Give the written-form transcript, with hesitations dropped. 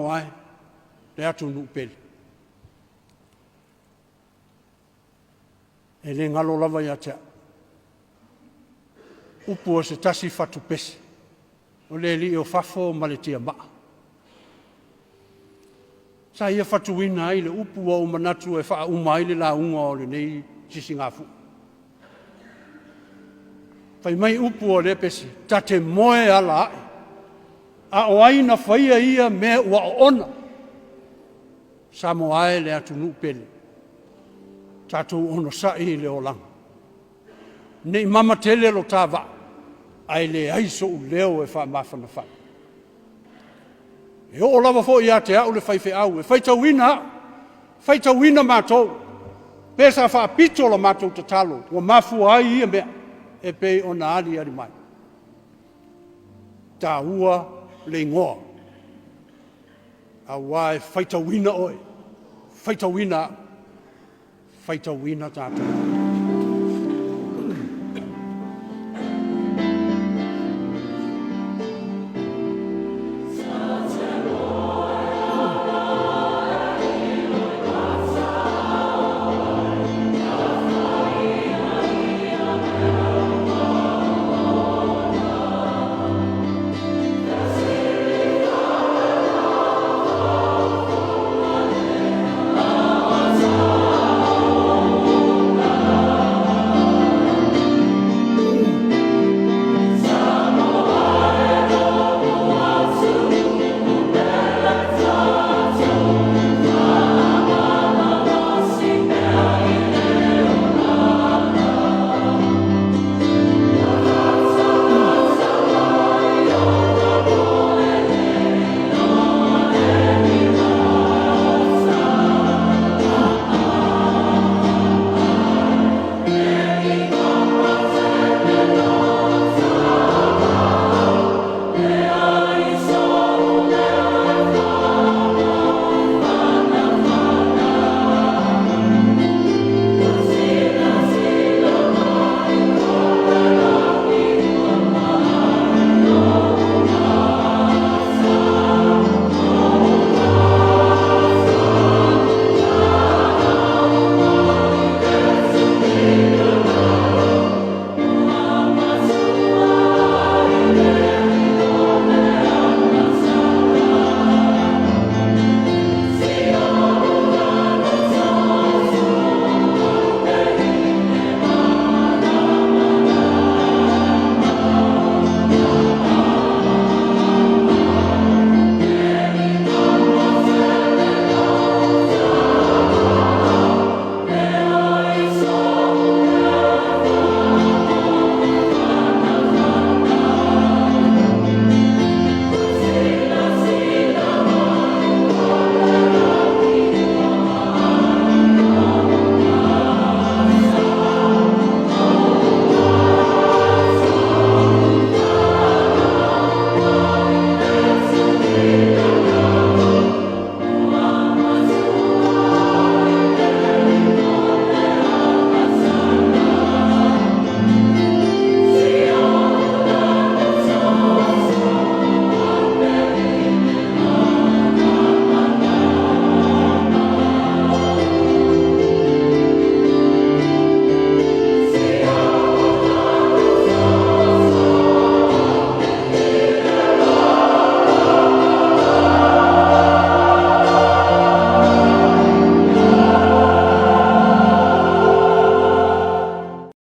Samoa e, le atunuu pele. E le galo lava ia te au, upu o se tasi fatupese, o le alii o fafo ma le tiamaa. Sa ia fatuina ai le upu ua ou manatu e faauma ai le lauga o lenei sisigafua. Fai mai upu o lea pese, ta te moe ala ae, a o ai na faia ia mea ua oona? Samoa e le atunuu pele, tatou onosai i le olaga. Ne i mama tele lo ta vaa, ae leai sou leo e faamafanafana. E oo lava foi ia te au le faifeau e faitauina au, faitauina matou, pe sa faapito la matou tatalo ua mafua ai ia mea e pei ona aliali mai. E taua le igoa, aua e faitauina oe, faitauina au, faitauina tatou.